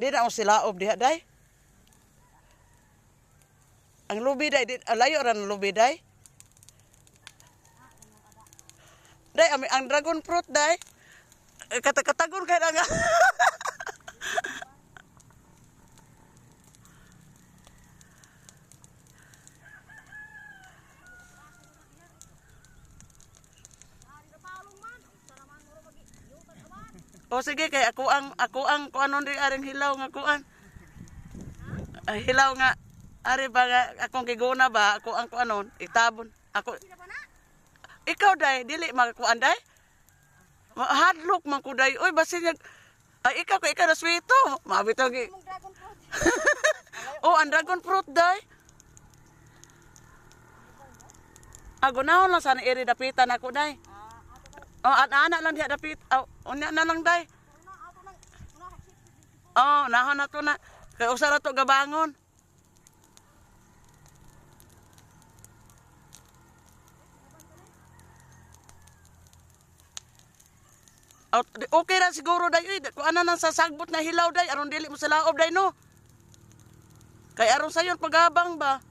Di na mo silaob diha day. Ang lubi day, di, layo ra ang lubi day. Day, ang dragon fruit day. Eh, Katakatagon kay nga. O sige kay ako ang kuanon di aring hilaw nga kuan. Ay, hilaw nga ari ba nga akong giguna ba ako ang kuanon itabon ako. Ikaw day dili magakuan day. Hadlok man ko day. Oy basin nag ay ikaw kay ikaw na sweeto. Mabitaw gi. Dragon fruit. Oh, ang dragon fruit day. Agunahon lang sana iri dapitan ako day. Oh, ana lang diha dapit. Oh, unya na lang day. Oh, nahon na to na. Kay usa ra to gabangon. Oh, okay ra siguro day. Uy, kung ana nang sasagbot na hilaw day aron dili mo sa laob day no. Kay aron sayon pagabang ba.